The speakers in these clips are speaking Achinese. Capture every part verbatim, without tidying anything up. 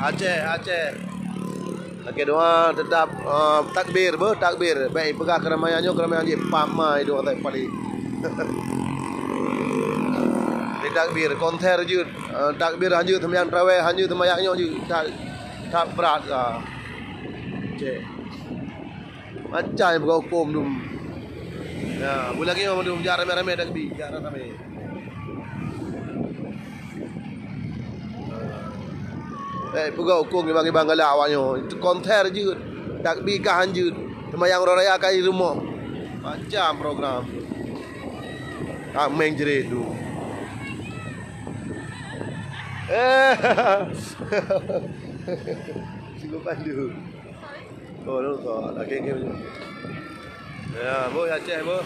Aceh, Aceh. Lakée doa teutap, eh, takbir, beuh, takbir. Bék peugah keuramaian nyoe, keuramaian jih, pap ma iduek atai pali. Di takbir, konser jeuet. Eh, takbir han jeuet, seumayang tarawih han jeuet, seumayang nyoe jeuet. Tak, tak brat ka. Cek. Macam buka hukum dum. Ya, bulan nyoe mandum jak ramé-ramé takbir, jak ramé. Eh, peugah hukum gibang-gibang galak awak nyoe. Itu konser jeuet. Takbir kah han jeuet. Seumayang uroe raya ka di rumoh. Macam program. Ameng jerit tu. Eh. Sungguh pandu. Oh, lu kau lagi game. Ya, boh Aceh, boh.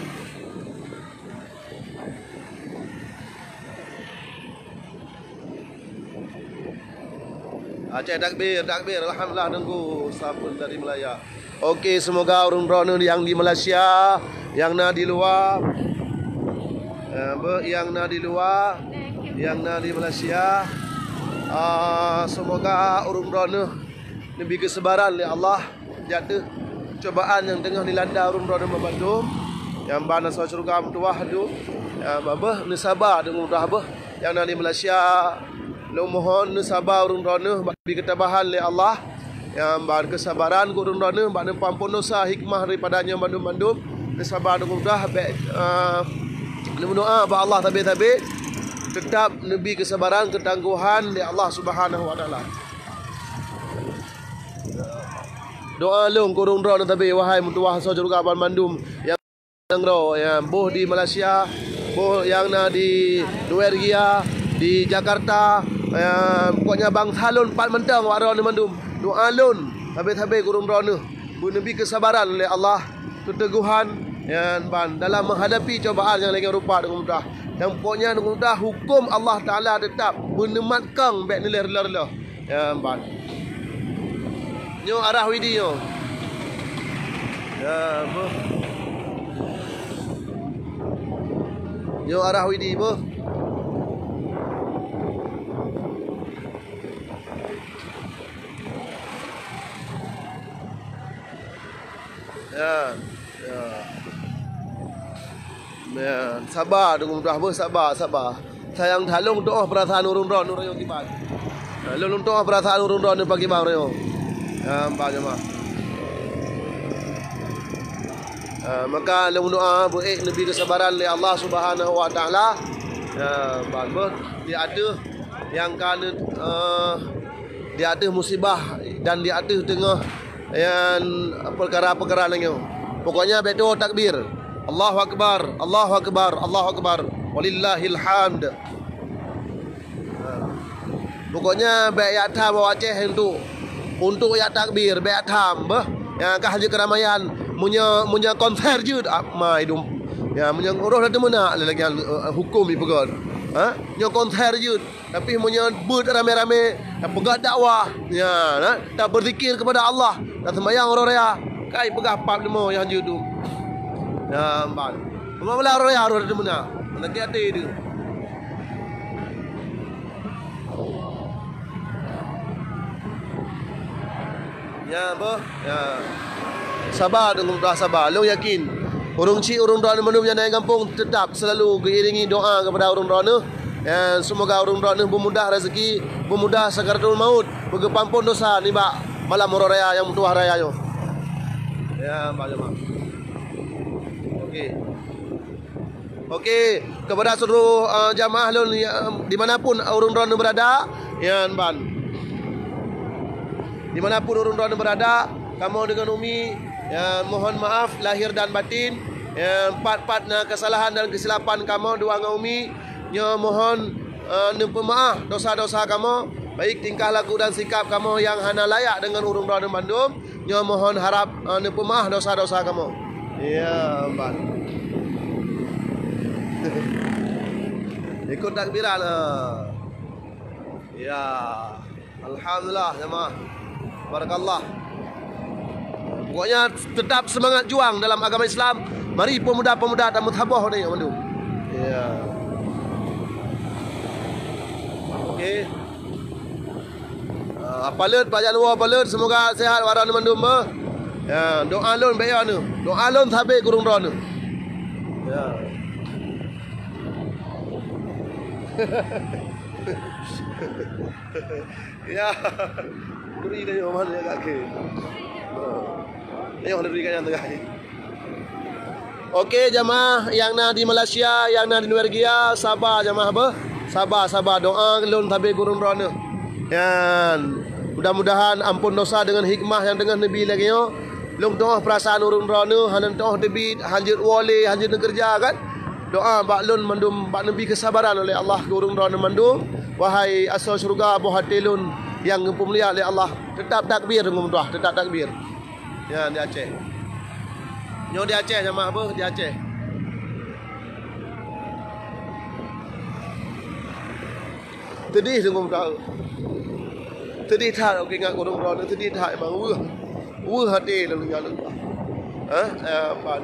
Aceh takbir, takbir. Alhamdulillah, nunggu sampun dari Malaya. Oke, semoga ureuëng droeneuh nyang di Malaysia, nyang na di luwa, eh, beuh, nyang na di luwa, nyang na di Malaysia, ah, semoga ureuëng droeneuh neubi keuseubaran lé Allah di ateueh cobaan nyang teungoh dilanda ureuëng droeneuh bandum. Nyang ban asoe syeuruga meutuwah tu, nyang ban beuh neusaba deungon mudah beuh nyang na di Malaysia. Lôn mohon neusaba ureuëng droeneuh bak neubi keutabahan lé Allah. Nyang ban keuseubaran keu ureuëng droeneuh bak neupeuampon dosa, hikmah daripada nyan bandum-bandum. Neusaba deungon mudah bék, eh, neumeudoá bak Allah sabe-sabe. Teutap neubi keuseubaran, keutanggohan lé Allah Subhanahu wa Taala. Doa lôn keu ureuëng droeneuh tabe, wahai meutuwah asoe syeuruga banmandum nyang nanggroe, ya, boh di Malaysia, boh nyang na di Norwegia, di Jakarta, ya, pokoknya bansa lôn pat mantong awak droeneuh mandum. Doa lôn sabe-sabe keu ureuëng droeneuh beuneubi keuseubaran lé Allah, keuteuguhan, ya, ban dalam meuhadapi cobaan nyang lagée rupa deungon mudah. Dan pokoknya deungon mudah huköm Allah Taala teutap beuneumat kong bék neulheueh-lheueh. Ya, ban. Nyoe arah Widi nyoe. Ya, beuh. Nyoe arah Widi, beuh. Ya, ya. Ya, saba deungon mudah beuh, saba, saba. Sayang that lôn tuoh peurasaan ureuëng droeneuh uroe nyoe kiban. Ya, lôn tuoh peurasaan ureuëng droeneuh pakriban uroe nyoe. Ya, bah jamaah. Ya, maka lôn doa beuék neubi keuseubaran lé Allah Subhanahu wa Taala. Ya, bah beuh di ateueh nyang ka neu-, eh, di ateueh musibah dan di ateueh teungoh nyang peukara-peukara lagée nyoe. Pokoknya bék tuoh takbir. Allahu Akbar, Allahu Akbar, Allahu Akbar. Walillahil hamd. Ha. Pokoknya bék jak tham awak Aceh untuk, untuk jak takbir, bék jak tham, beuh. Nyang kah jeuet keuramaian, meunyoe, meunyoe konser jeuet, ah, mai dum. Ya, meunyoe roh na teumeunak lagée, eh, huköm ipeugét. Ha? Nyoe konser jeuet. Tapi meunyoe beuet ramé-ramé, tapeugah dakwah, ya, na, tabeuzikir keupada Allah, taseumayang uroe raya, kai peugah pap leumo nyang jeuet tu. Ya, ban. Meunyoe uroe raya roh teuh meunan, hana até teuh. Ya, boh. Ya. Saba deungon mudah saba. Lôn yakin, ureuëng chik, ureuëng droeneuh mandum nyang na di gampông teutap seulalu geuiringi doa keupada ureuëng droeneuh. Ya, seumoga ureuëng droeneuh beumudah rezeki, beumudah sakaratul maut, beugeupampon dosa nibak malam uroe raya nyang meutuwah raya nyoe. Ya, bah jamaah. Oke. Oke, kepada seluruh, eh, jamaah lôn, ya, di mana pun ureuëng droeneuh beurada, ya, ban. Di mana pun ureuëng droeneuh beurada, kamoe deungon Umi, ya, mohon maaf lahir dan batin, ya, pat-pat na keusalahan dan keusilapan kamoe dua ngon Umi, nyoe mohon, eh, neupeumeuáh dosa-dosa kamoe, baik tingkah laku dan sikap kamoe nyang hana layak deungon ureuëng droeneuh bandum. Nyoe mohon harab, eh, neupeumeuáh dosa-dosa kamoe. Ya, ban. Ikut takbiran, eh. Ya. Alhamdulillah, jamaah. Barakallah. Pokoknya tetap semangat juang dalam agama Islam. Mari pemuda-pemuda dan mutaboh ni, mandum. Ya. Oke. Ah, Palet, pajan woe palet, semoga sehat waran mandum beuh. Ya, doa lôn bèk yo neuh. Doa lôn sabe keu ureueng droeneuh. Ya. Ya. Beri tanya mana ya kaki. Ayo lebih kaya tengah. Oke, jamaah nyang na di Malaysia, nyang na di Norwegia, saba jamaah beuh. Saba, saba, doa lôn sabe keu ureueng droeneuh. Nyan, mudah-mudahan ampôn dosa deungon hikmah nyang teungoh neubi lagèe nyoe. Lôn tu'oh peurasaan ureueng droeneuh, hana tu'oh teubiet, hanjeuet woe lé, hanjeuet neukeureuja kan. Doa bak lôn mandum bak neubi keusabaran lé Allah keu ureueng droeneuh mandum. Wahai asoe syeuruga, boh até lôn nyang geupeumulia lé Allah, teutap takbir, teutap takbir. Nyan di Aceh. Nyoe di Aceh, jamaah beuh, di Aceh. Teudih teungku meudaha. Teudih that, oke, ingat ureueng droeneuh teudih that memang weueh. Weueh até lôn nyan. Ha? Eh, ban.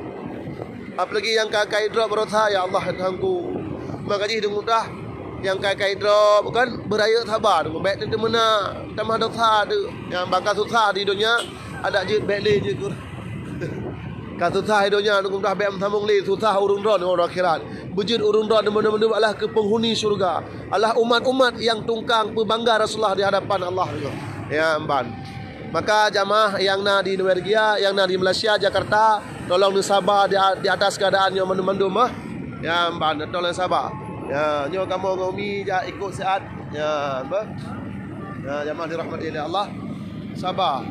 Apalagi nyang ka kai drop baroesa, ya Allah, Tuhanku. Maka jih teungku dah. Nyang ka kai drop kan beurayeuk saba teungku. Bèk teumeuna tamah dosa tu. Nyang bangka susah di donya. Adak jeuet bèk lé jeuet. Ka susah di donya, nunggu dah bèk meusambông lé, susah ureueng droeneuh di akhirat. Beujeuet ureueng droeneuh mandum-mandum adalah keu penghuni syurga. Adalah umat-umat nyang tungkang peubangga Rasulullah di hadapan Allah. Ya, ban. Maka jamaah nyang na di Norwegia, nyang na di Malaysia, Jakarta, tolong neusaba di, di atas keuadaan nyoe mandum-mandum, ah. Ya, ban, tolong saba. Ya, nyoe kamoe ngon umi jak ikot siat. Ya, bah. Ya, jamaah dirahmati oleh Allah. Saba.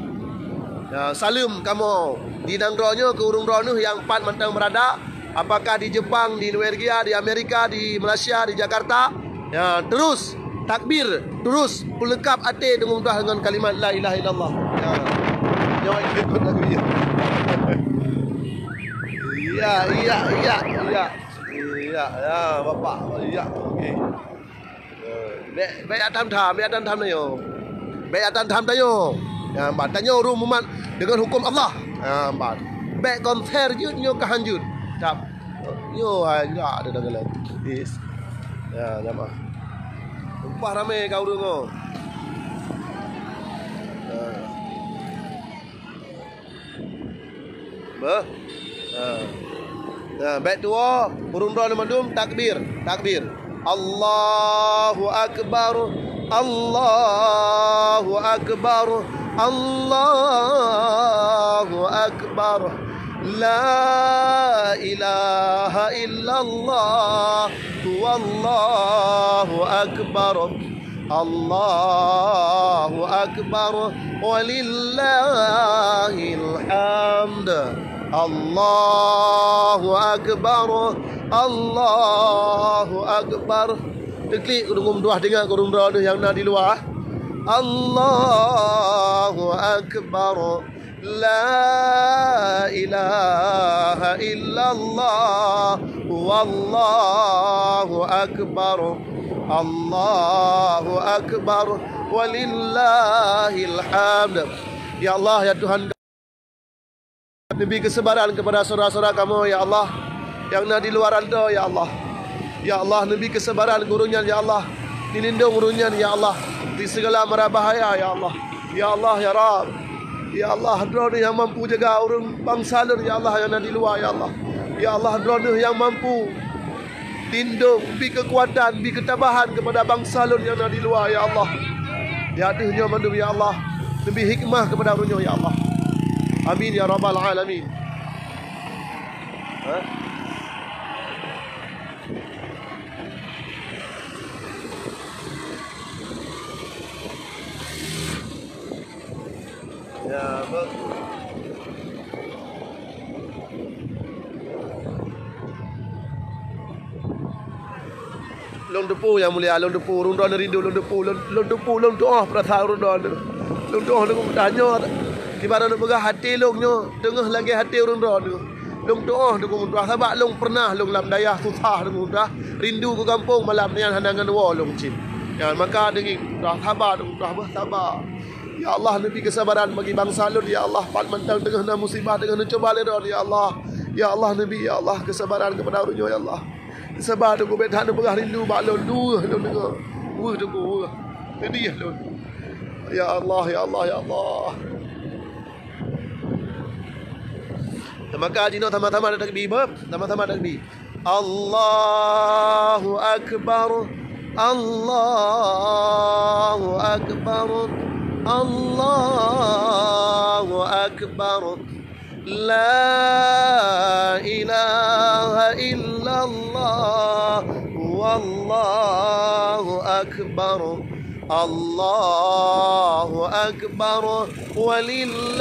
Ya, saleuem kamoe di nanggroe nyoe keu ureueng droeneuh nyang pat mantong beurada, apakah di Jepang, di Norwegia, di Amerika, di Malaysia, di Jakarta. Ya, terus takbir, terus peuleukab até deungon mudah deungon kalimat la ilaha illallah. Ya. Nyoe ikut lagu ya. Ya, ya, ya, ya. Ya, ya, Bapak. Ya, okey. Bèk, bèk jak tham-tham, bèk jak tham-tham tanyoe. Bèk jak tham-tham tanyoe. Ya, ban tanyoe ureueng mumat deungon huköm Allah. Ya, ban. Bèk konser jeuet nyoe ka hanjeuet. Cap. Nyoe hai jak ada dalam. Is. Ya, jamaah. Upah ramé ka ureueng nyoe. Ya. Beuh. Ha. Ha, bèk tuwoe, ureueng droeneuh mandum takbir, takbir. Allahu akbar, Allahu akbar, Allahu akbar. La ilaha illallah, wallahu akbar. Allahu akbar walillahil hamd. Allahu akbar, Allahu akbar. Teuklik keu ureueng droeneuh, deungon ureueng droeneuh nyang na di luwa. Allahu akbar. La ilaha illallah, wallahu akbar, Allahu akbar, walillahil hamd. Ya Allah, ya Tuhan, neubi kesabaran kepada saudara-saudara kamoe, ya Allah, nyang na di luwa rantô, ya Allah. Ya Allah, neubi kesabaran keu ureueng nyan, ya Allah. Neulindong ureueng nyan, ya Allah, di segala mara bahaya, ya Allah. Ya Allah, ya Rabb. Ya Allah, Droeneuh nyang mampu jaga ureueng bansa lôn, ya Allah, nyang na di luwa, ya Allah. Ya Allah, Droeneuh nyang mampu lindong, bi keukuatan, bi keutabahan keupada bansa lôn nyang na di luwa, ya Allah. Di ateueh nyoe mandum, ya Allah, neubi hikmah keupada ureueng nyoe, ya Allah. Amin, ya Rabbal Alamin. Ha? Ya, betul. Lôn teupeu, Yang Mulia, lôn teupeu, ureueng droeneuh rindu, lôn teupeu, lôn, lôn teupeu, lôn tu'oh peurasaan ureueng droeneuh. Lôn tu'oh lôn meutanyoe, kiban lôn peugah até lôn nyoe, teungoh lagèe até ureueng droeneuh. Lôn tu'oh teungku meutuah, sabab lôn pernah lôn lam dayah susah teungku meutuah, rindu keu gampông malam nyan hana ngon woe lôn cit. Nyan maka deungon meutuah, saba teungku meutuah, beuh saba. Ya Allah, neubi keusabaran bagi bansa lôn, ya Allah, pat mantong teungoh na musibah, teungoh neucuba lé droe, ya Allah. Ya Allah, neubi, ya Allah, keusabaran keupada ureueng nyoe, ya Allah. Saba teungku, bèk that neupeugah rindu bak lôn, weueh lôn deungoe. Weueh teungku, weueh. Peudeh lôn. Ya Allah, ya Allah, ya Allah. Maka jinoe sama-sama takbir, beuh. Sama-sama takbir. Allahu Akbar. Allahu Akbar. Allahu Akbar. La ilaha illallah. Wallahu Akbar. Allahu Akbar. Walillahil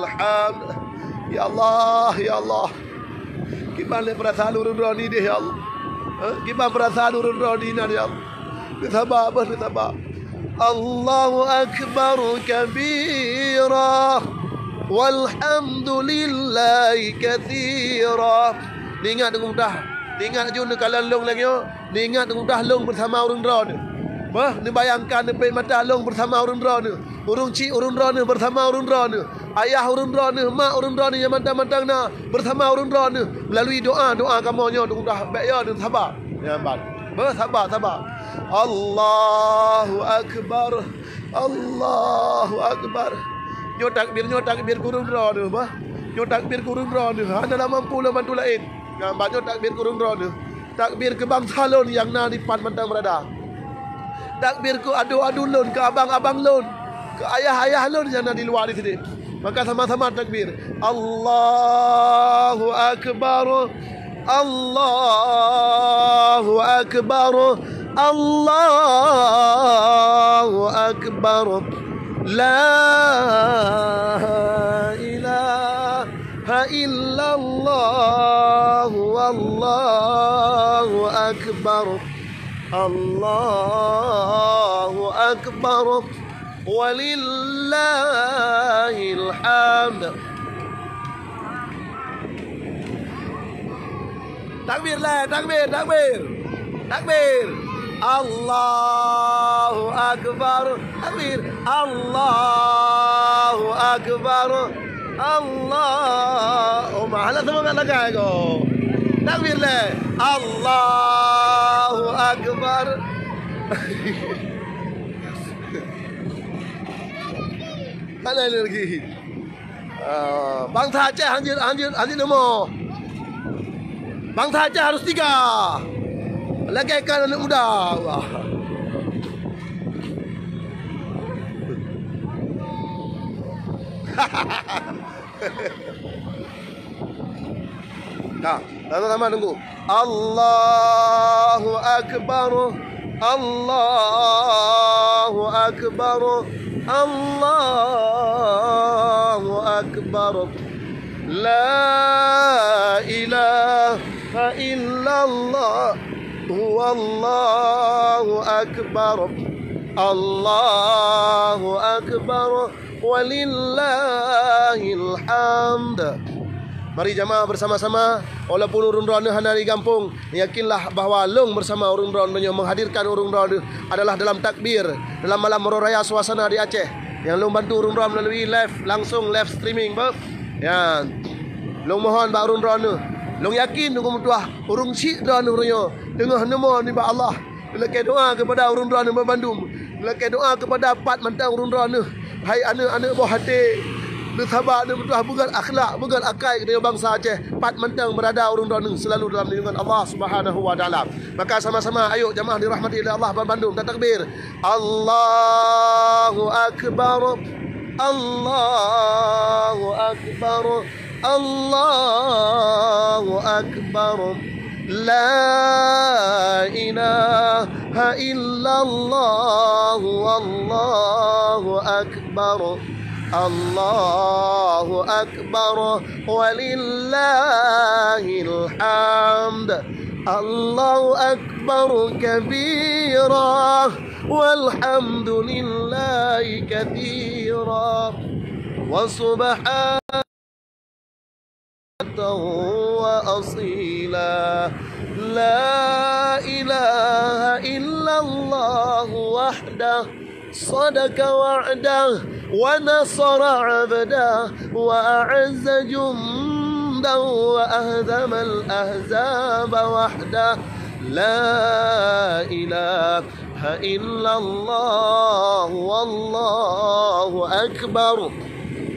hamd. Ya Allah, ya Allah. Kiban lé peurasaan ureuëng droeneuh, ya Allah. Eh, kiban peurasaan ureuëng droeneuh, ya Allah. Neusaba, beuh, neusaba. Allahu Akbar kabira. Walhamdulillahi katsira. Neuingat teungku mudah. Neuingat jeuet neukalon lôn lagée nyoe. Neuingat teungku mudah lôn beusama ureuëng droeneuh. Beuh, neubayangkan neupék mata lôn beusama ureuëng droeneuh. Ureuëng chik ureuëng droeneuh beusama ureuëng droeneuh. Ayah ureuëng droeneuh, mak ureuëng droeneuh nyang mantong-mantong na beusama ureuëng droeneuh. Meulalu doa-doa kamoe nyoe teungku mudah bék yo neusaba. Nyan ban. Beuh, saba, saba. Allahu Akbar. Allahu Akbar. Nyoe takbir, nyoe takbir keu ureuëng droeneuh, bah. Nyoe takbir keu ureuëng droeneuh. Hana lam mampu lom bantu laén. Nyan ban nyoe takbir keu ureuëng droeneuh. Takbir keu bansa lôn nyang na dipat mantong beurada. Takbir keu adu-adu lôn, keu abang-abang lôn, keu ayah-ayah lôn nyang na di luwa di sidéh. Maka sama-sama takbir. Allahu Akbar. Allahu Akbar. Allahu Akbar. La ilaha illallah. Wallahu Akbar. Allahu Akbar. Walillahil hamd. Takbir lé, takbir, takbir. Takbir. Allahu Akbar. Takbir. Allahu Akbar. Allah. Oh, mahala semangat lagée ko. Takbir lé. Allahu Akbar. Ada lagi. Ah, bansa Aceh hanjeuet, hanjeuet, hanjeuet leumo. Bansa Aceh harus tiga. Lagée kan aneuk muda. Wah. Nah, sama-sama tunggu. Allahu Akbar. Allahu Akbar. Allahu Akbar. La ilaha illallah. Wallahu Akbar. Allahu Akbar. Walillahil hamd. Mari jamaah bersama-sama, walaupun ureuëng droeneuh hana di gampông, yakinlah bahwa lôn bersama ureuëng droeneuh nyoe menghadirkan ureuëng droeneuh adalah dalam takbir dalam malam Uroe Raya suasana di Aceh. Nyang lôn bantu ureuëng droeneuh melalui live, langsung live streaming, beuh. Ya. Lôn mohon bak ureuëng droeneuh. Lôn yakin teungku meutuah ureuëng chik droeneuh nyoe teungoh neumoe nibak Allah. Lakée doa keupada ureuëng droeneuh bandum. Lakée doa keupada pat mantong ureuëng droeneuh. Hai aneuk-aneuk boh até, neusaba, neumeutuah, beugét akhlak, beugét akai keu bansa Aceh. Pat mantong beurada ureuëng droeneuh seulalu dalam lindungan Allah Subhanahu wa Taala. Maka sama-sama, ayo jamaah dirahmati oleh Allah, bandum tatakbir. Allahu Akbar. Allahu Akbar. Allahu Akbar. La ilaha illallah. Wallahu Akbar. Allahu Akbar. Walillahil hamd. Allahu Akbar kabira. Walhamdulillahi katsira. Wa subhan وأصيلا. لا إله إلا الله وحده صدق وعده ونصر عبده وأعز جنده وأهزم الأحزاب وحده. لا إله إلا الله والله أكبر.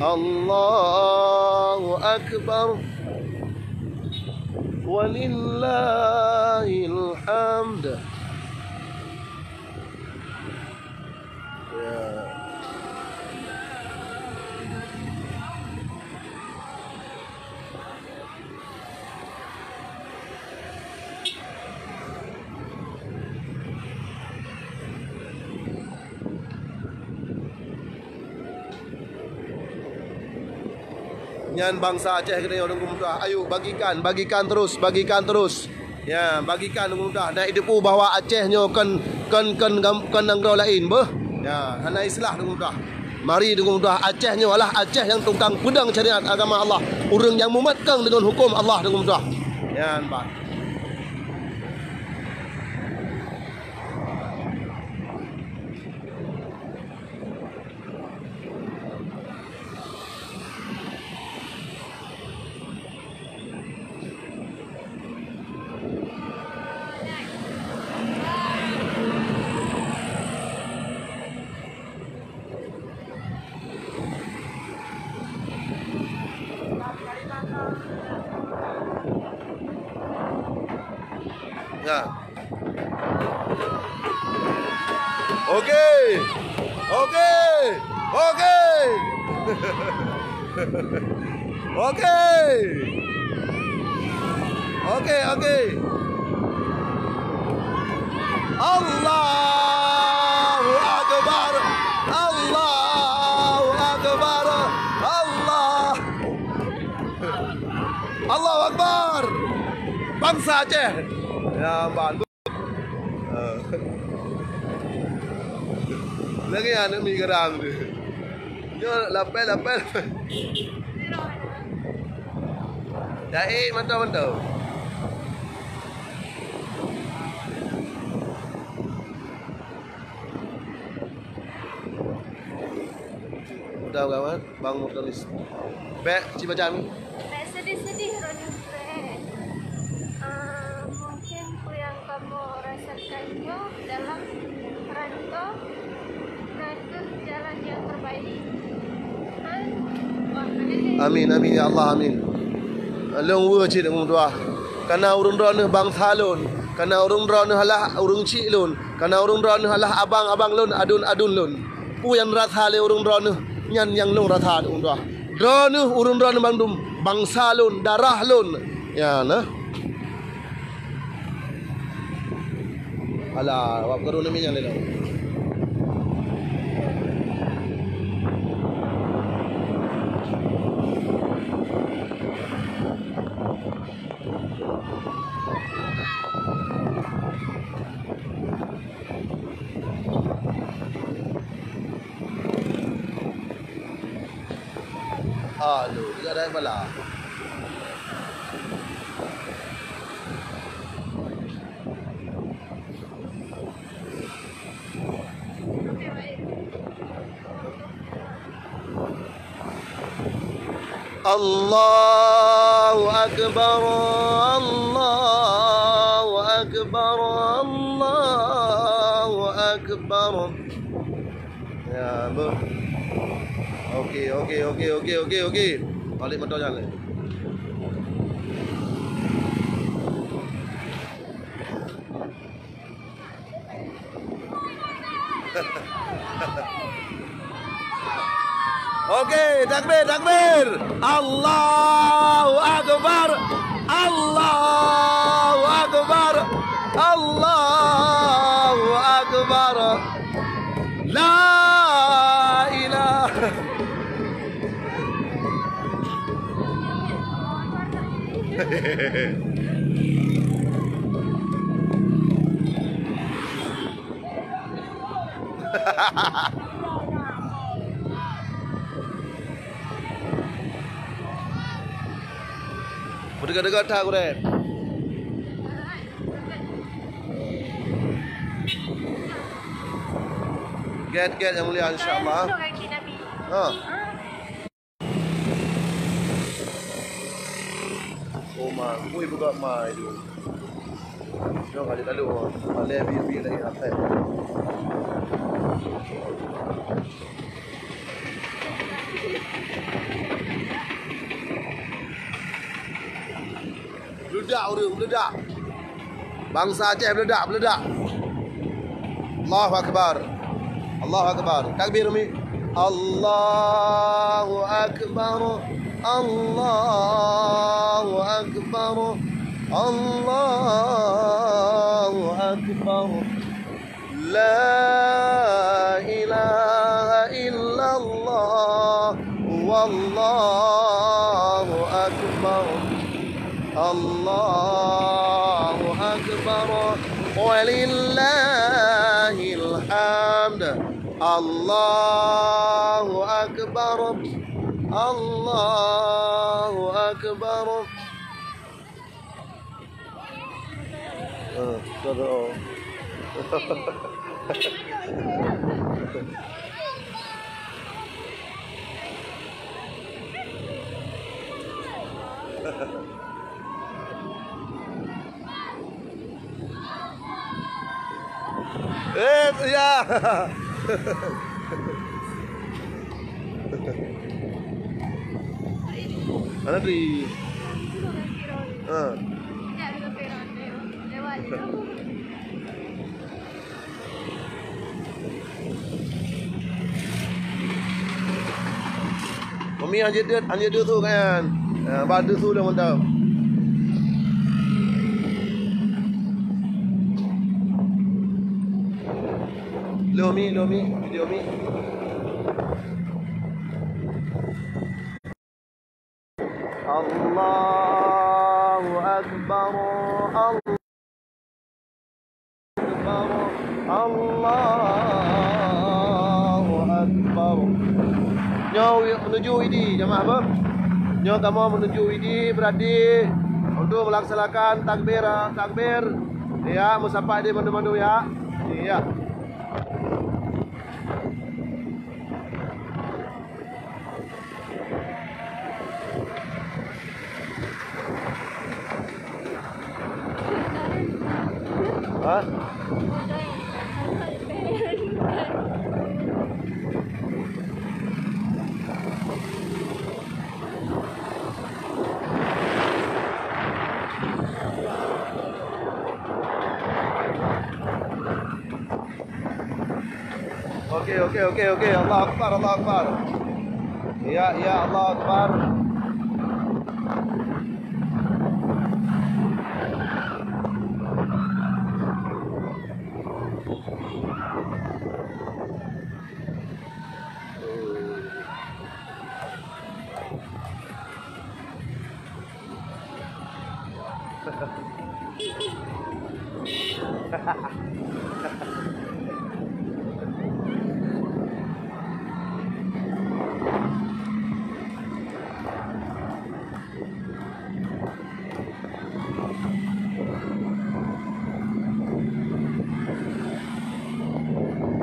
الله أكبر. ولله الحمد. Ya. Nyan bansa Aceh geutanyoe, Teungku meutuah. Ayo, bagikan, bagikan terus, bagikan terus. Ya, bagikan, Teungku meutuah. Dan iteupeue bahwa Aceh nyoe kon, kon, kon gam-, kon nanggroe laén, beuh. Ya, hana islah, Teungku meutuah. Mari, Teungku meutuah, Aceh nyoe adalah Aceh nyang tukang peudong syariat agama Allah. Ureuëng nyang mumat kong deungon huköm Allah, Teungku meutuah. Nyan, bah. Ya. Oke. Oke. Oke. Oke. Oke, oke. Allahu Akbar. Allahu Akbar. Allah. Allahu Akbar. Bansa Aceh. Ya, bagus. Lagèe aneuk miet garang tu. Nyoe lapèe, lapèe, lapèe. Dae mantong-mantong. Udah, kawan. Bang motoris. Bèk, ci baca ni. Bèk sedih-sedih, Ronnie. Ah, mungkin peue nyang kamoe rasakan nyoe dalam rantau, na kheueh jalan nyang terbaik. Ah, wah, amin. Amin, amin, ya Allah, amin. Lôn weueh cit, Teungku meutuah. Kana ureueng droeneuh bansa lôn, kana ureueng droeneuh alah ureueng chik lôn, kana ureueng droeneuh alah abang-abang lôn, aduen-aduen lôn. Peue nyang rasa lé ureueng droeneuh, nyan nyang lôn rasa, Teungku meutuah. Droeneuh, ureueng droeneuh bandum, bansa lôn, darah lôn. Nyan, nah. Alah, awak keureueng namiet nyan lé lôn. Aduh, tidak ada yang bala. Allahu Akbar, Allahu Akbar, Allahu Akbar. Ya, beuh. Oke, oke, oke. Balik motor jalan. Oke, takbir, takbir. Allahu Akbar. Allahu Akbar. Allahu Akbar. La ilaha. Beuteuka-teuka that gurèe. Gèt-gèt nyang mulia, insya Allah. Ha. Oh, ma, kui peugah ma itu. Nyoe ka jitalo, paleng bi-bi lagi akhé. Beuledak ureueng, beuledak. Bansa Aceh beuledak, beuledak. Allahu Akbar. Allahu Akbar. Takbir, Umi. Allahu Akbar. Allahu Akbar. Allahu Akbar. La ilaha illallah. Wallahu Akbar. Allahu Akbar. Walillahil hamd. Allahu Akbar. Allahu Akbar. Ah, sudah. Eh, ya. Mana tu? Ha. Umi, hanjeuet deuh, hanjeuet deuh su kan? Ha, ba deuh su lom mantap. Lom, Mi, lom, Mi, video, Mi. Allahu Akbar. Allahu Akbar. Allahu Akbar. Nyoe meunuju Idi, jamaah beuh. Nyoe kamoe meunuju Idi, beurati untuk melaksanakan takbir, takbir. Ya, meusapat di mandum-mandum, ya. Ya. Ha? Okey, okey, okey, okey. Allahu Akbar, Allahu Akbar. Ya, ya, Allahu Akbar.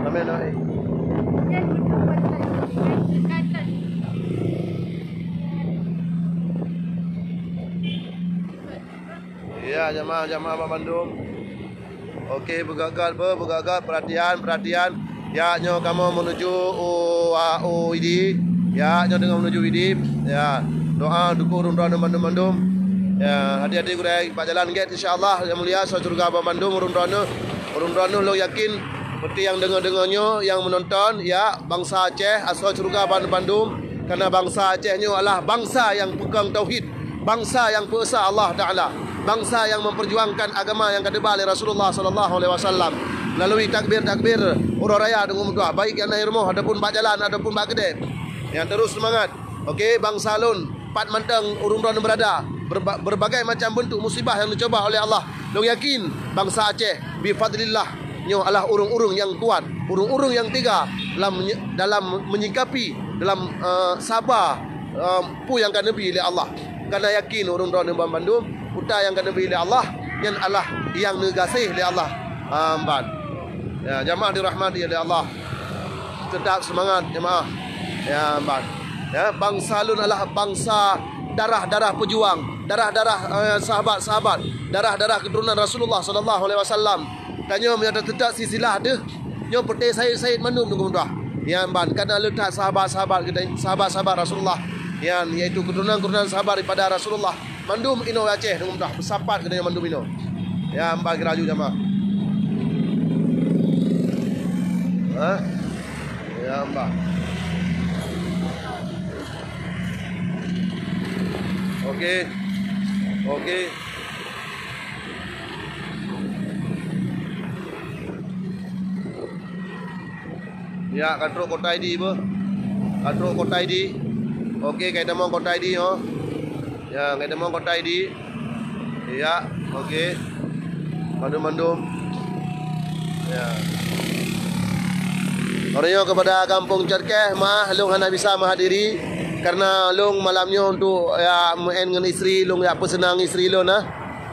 Ramai, ramai. Ya, jamaah-jamaah banmandum. Okey, beugagat, beugagat, perhatian, perhatian. Ya, nyoe kamoe meunuju u, a, u Idi. Ya, nyoe teungoh meunuju Idi. Ya, doa dukung ureueng droeneuh bandum-bandum. Ya, hati-hati gurèe bak jalan gét, insya Allah. Yang mulia, asoe syeuruga bandum ureueng droeneuh. Ureueng droeneuh lôn yakin, seperti nyang deungoe-deungoe nyoe, nyang meunonton, ya, bansa Aceh, asoe syeuruga bandum-bandum. Karena bansa Aceh nyoe adalah bansa nyang peukong tauhid. Bansa nyang peuesa Allah Taala, bansa nyang memperjuangkan agama nyang ka teuba lé Rasulullah sallallahu alaihi wasallam melalui takbir-takbir uroe raya deungon meutuah, baik nyang na i rumoh ataupun bak jalan ataupun bak keudè. Nyang terus seumangat. Okey, bansa lôn, pat mantong ureueng droeneuh beurada, berba-, berbagai macam bentuk musibah nyang neucuba oleh Allah. Lôn yakin bansa Aceh, bi fadlillah, nyoe adalah ureueng-ureueng nyang kuat, ureueng-ureueng nyang teuga dalam menye-, dalam menyikapi, dalam, eh, saba, eh, peue nyang ka neubi lé Allah. Kana yakin ureueng droeneuh banmandum, peue nyang ka neubi lé Allah, nyan adalah nyang neugaséh lé Allah. Amban. Ya, jamaah dirahmati lé Allah. Tetap seumangat, jamaah. Ya, amban. Ya, bansa lôn adalah bansa darah-darah pejuang, darah-darah, eh, sahabat-sahabat, darah-darah keturunan Rasulullah sallallahu alaihi wasallam. Tanyoe meunyoe tateutab silsilah deuh, nyoe peuté said-said mandum teungku mudah. Nyan ban kana le that sahabat-sahabat kita, sahabat-sahabat Rasulullah. Nyan yaitu keturunan-keturunan sahabat daripada Rasulullah. Mandum inoe Aceh teungku mudah, peusapat geutanyoe mandum inoe. Nyan ban geuraju jamaah. Ha? Ya, bah. Okey. Okey. Ya, ka trok Kota Idi beuh. Ka trok Kota Idi. Okey, ka tamong Kota Idi, oh. Ya, ka tamong Kota Idi. Ya, okey. Mandum-mandum. Ya. Uroe nyoe keupada Gampông Cerkeh, maah, lôn hana bisa meuhadiri karena lôn malam nyoe untuk, ya, meu'en ngon istri lôn, ya, peuseunang istri lôn, ah.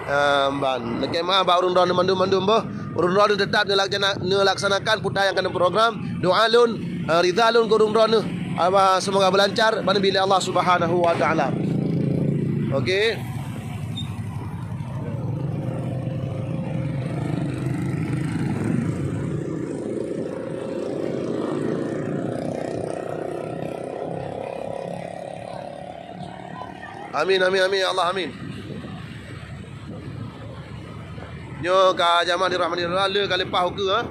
Ah, ban. Lakèe maah bak ureueng droeneuh mandum-mandum beuh. Ureueng droeneuh teutap neulaksana-, neulaksanakan peue nyang ka neuprogram. Doa lôn, ah, ridha lôn keu ureueng droeneuh. Apa, semoga beulancar, ban neubi lé Allah Subhanahu wa Taala. Okey. Amin, amin, amin, ya Allah, amin. Nyoe ka jamaah dirahmati Allah, le ka leupah ukeue, ha?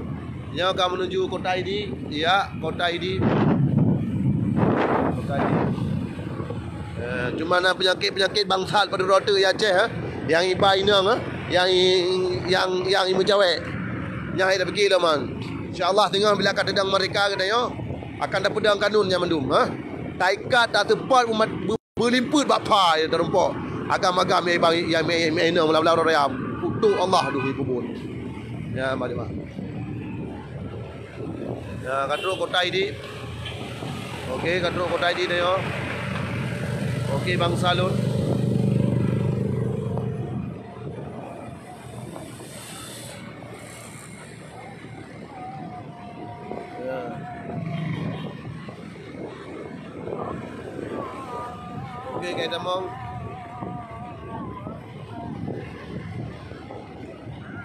Nyoe ka menuju Kota Idi, ya, Kota Idi. Kota Idi. Eh, cuma na peunyakét-peunyakét bangsat padub rot teuk di Aceh, ha? Nyang iba inong, ha? Nyang i-, nyang, nyang imeucawék. Nyan hai tapike lom, man. Insya Allah, teungoh bila ka teudong merdeka geutanyoe, akan tapeudong kanun nyan mandum, ha? Taikat, taseupôt umat Beulimpeuet bak pha, ya, tarumpok. Agam-agam, ya, bang, ya, ya, ya, ya, inong, meulah-meulah uroe raya. Untuk Allah dulu peubuet. Ya, mari, mari. Ya, ka trok Kota Idi. Okey, ka trok Kota Idi dah, ya. Okey, bangsa lôn. Ya. Okey, ka tamong.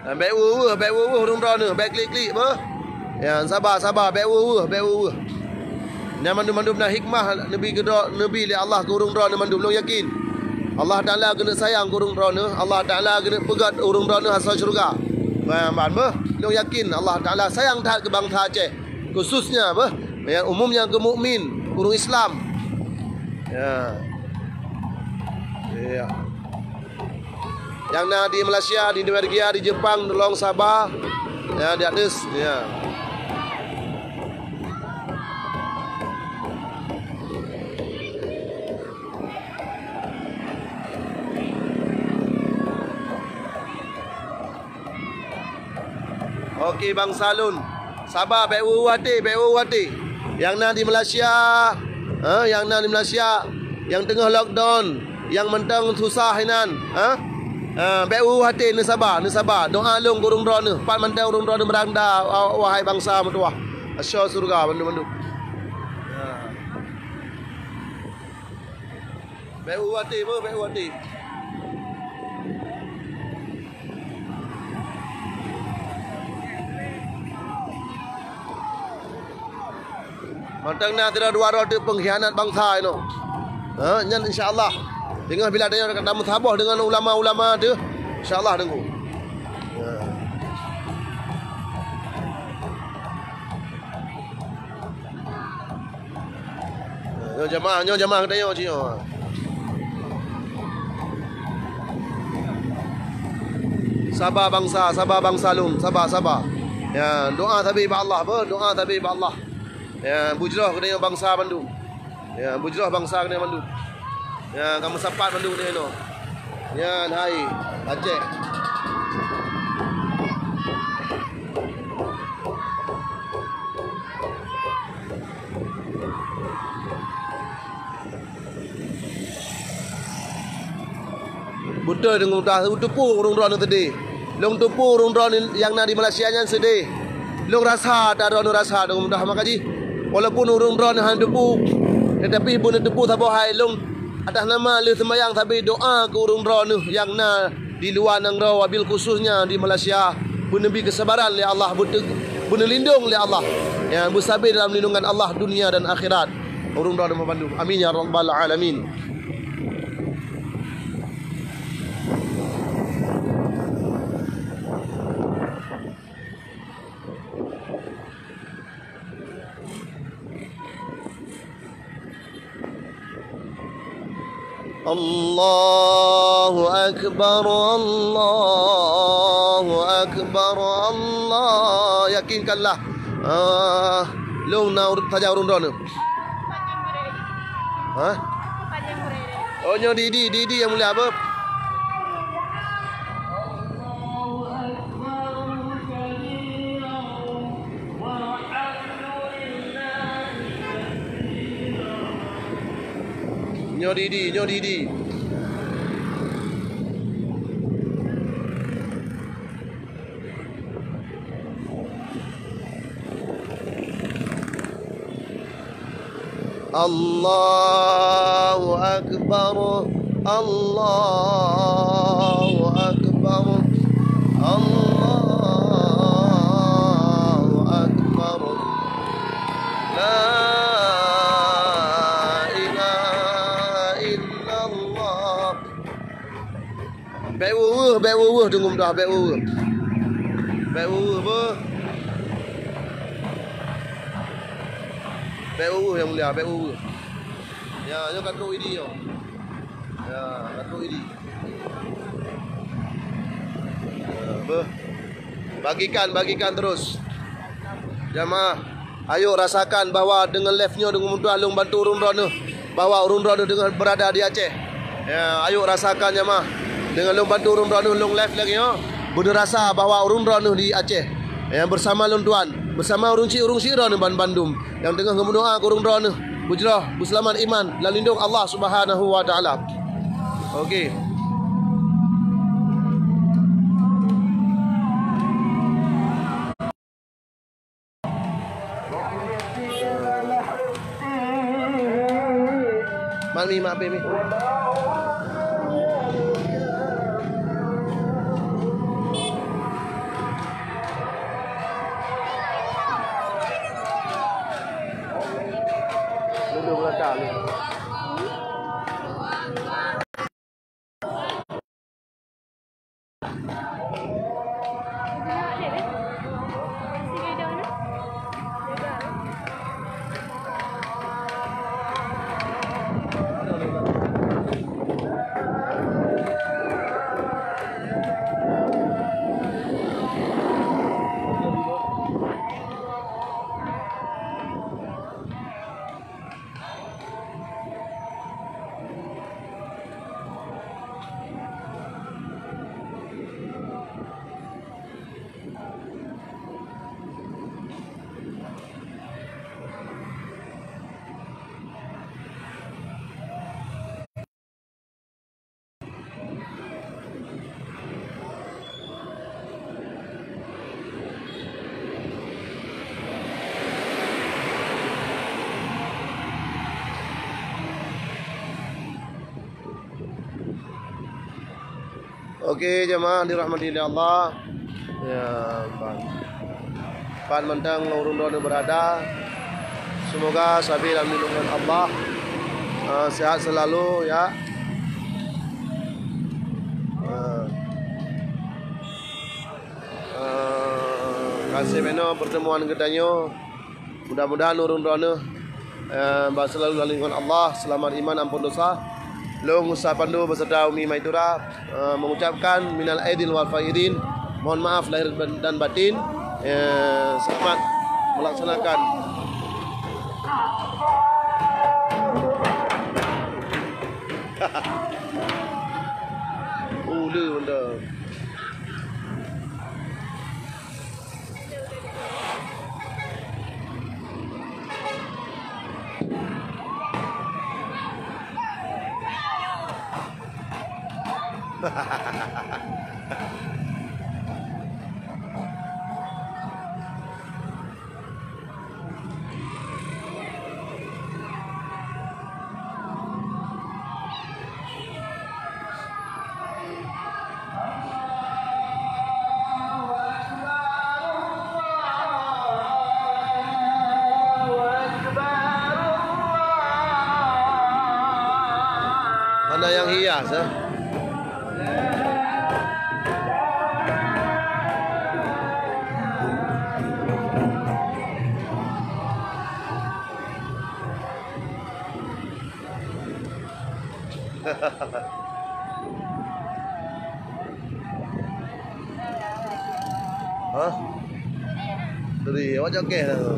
Bèk weueh-weueh, bèk weueh-weueh ureueng droeneuh, bèk klik-klik beuh. Ya, saba, saba, bèk weueh-weueh, bèk weueh-weueh. Nyan mandum-mandum na hikmah neubi keudroe, neubi lé Allah keu ureueng droeneuh mandum, lôn yakin. Allah Taala keuneuk sayang keu ureueng droeneuh, Allah Taala keuneuk peugöt ureueng droeneuh asoe syeuruga. Ban, ban beuh, lôn yakin Allah Taala sayang that keu bansa Aceh, khususnya beuh, ya, umumnya keu mukmin, ureueng Islam. Ya. Ya. Nyang na di Malaysia, di Norwegia, di Jepang, tolong saba. Ya, di ateueh, ya. Okey, bansa lôn. Saba, bèk weueh-weueh até, bèk weueh-weueh até. Nyang na di Malaysia, ha, nyang na di Malaysia, nyang teungoh lockdown, nyang mantong susah inan, ha? Ha, bèk weueh-weueh até, neusaba, neusaba. Doa lôn keu ureueng droeneuh, pat mantong ureueng droeneuh meuranda, wa-, wahai bansa meutuwah. Asoe syeuruga bandum-bandum. Ha. Bèk weueh-weueh até, beuh, bèk weueh-weueh até. Mantong na sidroe dua droe teuk pengkhianat bansa inoe. Ha, nyan insya Allah. Teungoh bila tanyoe ka tameusaboh deungon ulama-ulama teuh, insya Allah teungku. Ya. Nyoe jamaah, nyoe jamaah geutanyoe cit nyoe. Saba bansa, saba bansa lôn, saba, saba. Ya, doa sabe bak Allah, beuh, doa sabe bak Allah. Ya, beujroh geutanyoe bansa bandum. Ya, beujroh bansa geutanyoe bandum. Ya, ka meusapat bandum geutanyoe nyoe. Nyan hai, Aceh. Beutôi deungon dah teupeu ureueng droeneuh seudeh. Lôn teupeu ureueng droeneuh nyang na di Malaysia nyan seudeh. Lôn rasa, ata droeneuh rasa deungon mudah maka jih. Walaupun ureueng droeneuh hana teupeu, tetapi beuneuteupeu saboh hai lôn Atas nama lheueh seumayang sabe doa keu ureuëng droeneuh nyang na di luwa nanggroe, wabil khususnya di Malaysia. Beuneubi keusabaran lé Allah, beute-, beuneulindong lé Allah. Ya, beusabe dalam lindungan Allah dunia dan akhirat. Ureuëng droeneuh bandum. Amin ya rabbal alamin. Allahu Akbar, Allahu Akbar, Allah. Yakinkanlah. Ah, lôn na ureuëng saja ureuëng droeneuh. Hah? Oh, nyoe di, di, di, di nyang mulia apa? Nyoe di, di, nyoe di, di. Allahu Akbar, Allahu Akbar, Allahu Akbar. La ilaha illallah. Bék weueh-weueh, bék weueh-weueh teungku muda, bék weueh-weueh. Bék weueh-weueh beuh. Bék weueh-weueh nyang mulia, bék weueh-weueh. Ya, nyoe ka trok idi nyoe. Ya, ka trok idi. Ya, beuh. Bagikan, bagikan terus. Jamaah. Ayok rasakan bahwa deungon live nyoe, deungon mudah lôn bantu ureuëng droeneuh, bahwa ureuëng droeneuh deungon beurada di Aceh. Ya, ayok rasakan jamaah. Deungon lôn bantu ureuëng droeneuh lôn live lagée nyoe, beuneurasa bahwa ureuëng droeneuh di Aceh. Ya, beusama lôn tuan, beusama ureuëng syik-ureuëng syik droeneuh ban-, bandum nyang teungoh geumeudoá keu ureuëng droeneuh beujroh, beuseulamat iman lam lindong Allah Subhanahu wa Taala. Oke. Mat mi, mat mi. Duduk belakang ni. Oke, jamaah dirahmati oleh Allah. Ya, pan. Pan mantong ureuëng droeneuh beurada. Semoga sabe lam lindungan Allah. Ah, sehat selalu, ya. Ah. Ah, kasih meno pertemuan geutanyoe. Mudah-mudahan ureuëng droeneuh, eh, ba selalu lam lindungan Allah, seulamat iman, ampôn dosa. Lôn Ustaz Pandu beserta Umi Maitura, eh, mengucapkan minal aidin wal faizin, mohon maaf lahir dan batin. Eh, selamat melaksanakan. Ulu benda. As, eh. Hah? Turi, awak cokeh lah tu.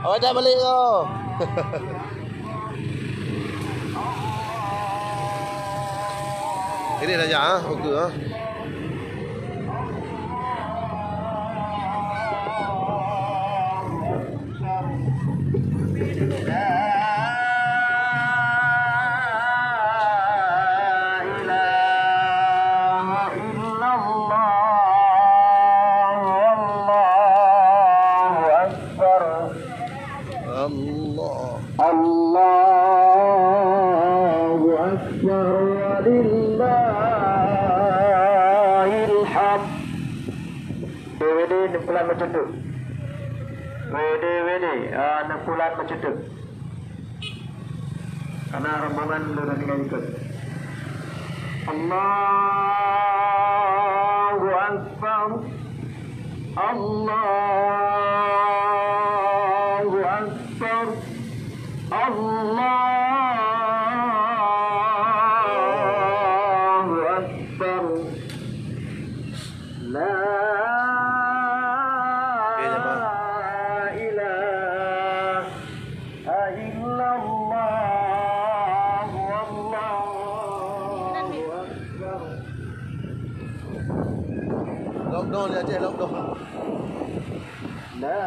Awak dah balik tu. Ini dah jak, ha? Oke, ha? لا إله إلا الله، والله أكبر. الله. الله أكبر، ولله الحمد. Wede, wede, neupeulaén meuceuteuk. Wede, wede, ah, neupeulaén meuceuteuk. Karena rombongan lôn tinggai ikot. Allahu Akbar. Allahu Akbar. Allahu Akbar. La ilaha illallah, wallahu akbar. Lockdown di Aceh, lockdown. La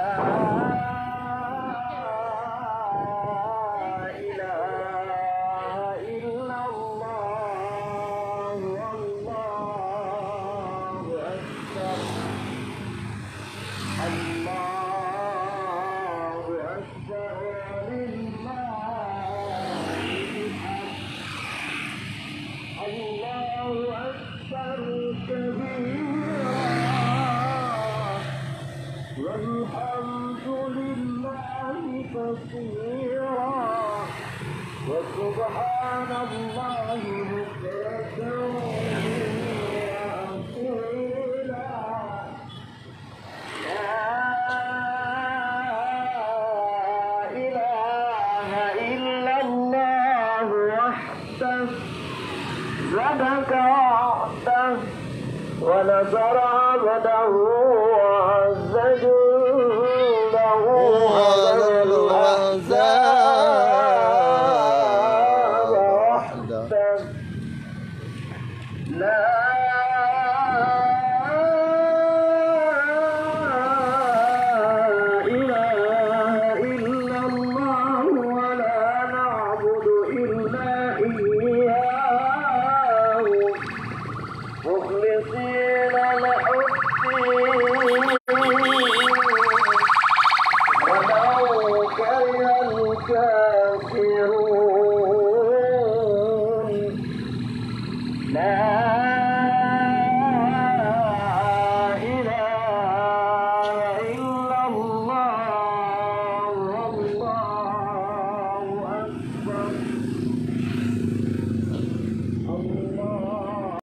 ilaha illallah, wallahu akbar. Allahu akbar, walillahil hamd. Allahu akbar kabira, walhamdulillahi katsira, wa subhanallahi bukratan wa asila. لا إله إلا الله وحده، صدق وعده، ونصر عبده،